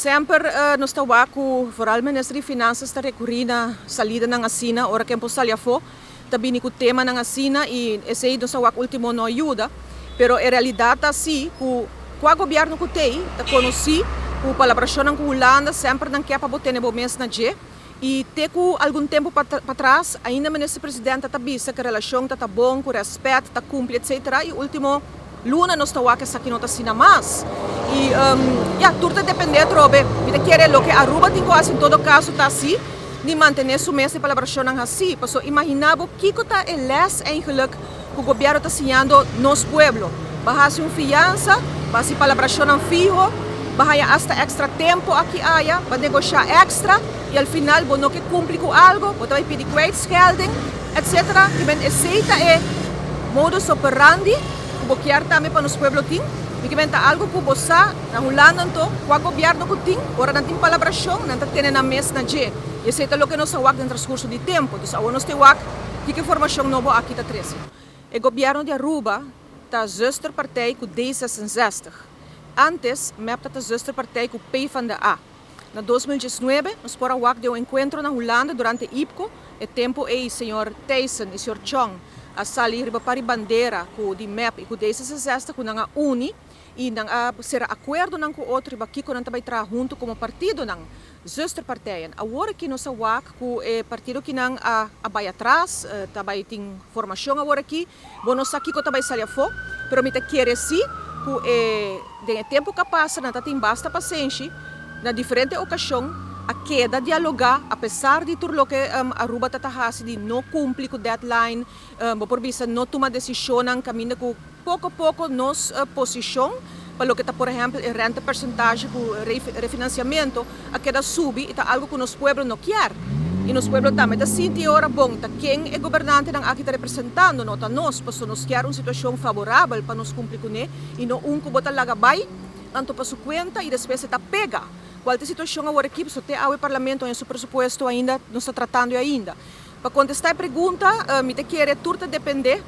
Semper nos ta wak ku vooral Minister di Finansas ta rekurí na salidanan asina ora ku e por sali afó, ta bini ku temanan asina i esei nos a wak último no a yuda. Pero e realidat ta si ku kua gobièrnu ku t'ei ta konosí ku palabrashonnan ku Hulanda semper nan ke pa bo tene bo mes na dje i te ku algun tempu patras ainda Minister President ta bisa ku e relashon ta ta bon, ku rèspèt ta kumpli etsetera i último luna nos ta wak esaki no ta asina mas i ya tur ta depende atrobe. Mi ta kere loke Aruba tin ku hasi en todo kaso ta si di mantene su mes e palabrashonnan hasi paso imagina bo kiko ta e les eigenlijk ku gobièrnu ta siñando nos pueblo. Ba hasi un fiansa, ba hasi palabrashonnan fiho, ba haña asta èkstra tempu aki aya, ba negoshá èkstra i al final bo no ke kumpli ku algu, bo ta bai pidi kwijtschelding, etcetera. Ki men esei ta e modus operandi ku bo kier tambe pa nos pueblo tin. Mi ke men ta algu ku bo sa na Hulanda anto kua gobièrnu ku tin, ora nan tin palabrashon nan ta tene nan mes na dje. I esei ta loke nos a wak den transkurso di tempu. Dus awor nos te wak kiko e formashon nobo aki ta trese. E gobièrnu di Aruba ta zusterpartij ku D66. Antes mep ta ta zusterpartij ku PvdA. Na 2019 nos por a wak den un enkuentro na Hulanda durante IPCO, e tempu ei señor Thijssen i señor Chong a sali riba par di bandera ku di mep i ku D66 ku nan a uni i nan a sera akuerdonan ku otro riba kiko nan ta bai traha huntu komo partidonan. Zusterpartijen. Awor aki nos a wak ku e partido kinan a a bai atras, ta bai tin formashon awor aki. Bo no sa kiko ta bai sali afó, pero mi ta kere si ku e den e tempu ku a pasa nan ta tin basta pasenshi, na diferente okashon a keda dialogá apesar di tur loke Aruba ta ta hasi di no kumpli ku deadline, bo por bisa no tuma desishonnan kaminda ku Poko poko nos posishon pa loke ta por ehèmpel e rentepersentage ku refinansiamentu a keda subi i ta algu ku nos pueblo no kier. I nos pueblo tambe ta sinti e ora bon ta ken e gobernantenan aki ta representando, no ta nos, pasobra nos kier un situashon favorabel pa nos kumpli kuné i no un ku bo ta laga bai anto pa su kuenta i despues e ta pega. Kual ta e situashon awor aki pasobra te awe parlamento haña su presupuesto ainda nos ta tratando e ainda. Pa kontestá e pregunta mi ta kere tur ta dependé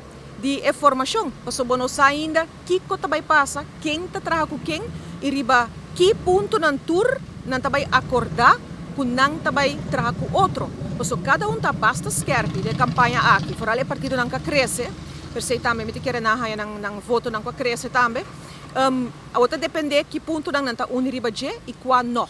di e formashon, pasobra bo no sa ainda kiko ta bai pasa, ken ta traha ku ken i riba ki puntonan tur nan ta bai akordá ku nan ta bai traha ku otro. Pasobra kada un ta basta skèrpi den e kampaña aki, foral e partidonan ku a krese, p'esei tambe mi ta kere nan haña nan votonan ku a krese tambe. Awor ta dependé ki puntonan nan ta uni riba dje i kua no.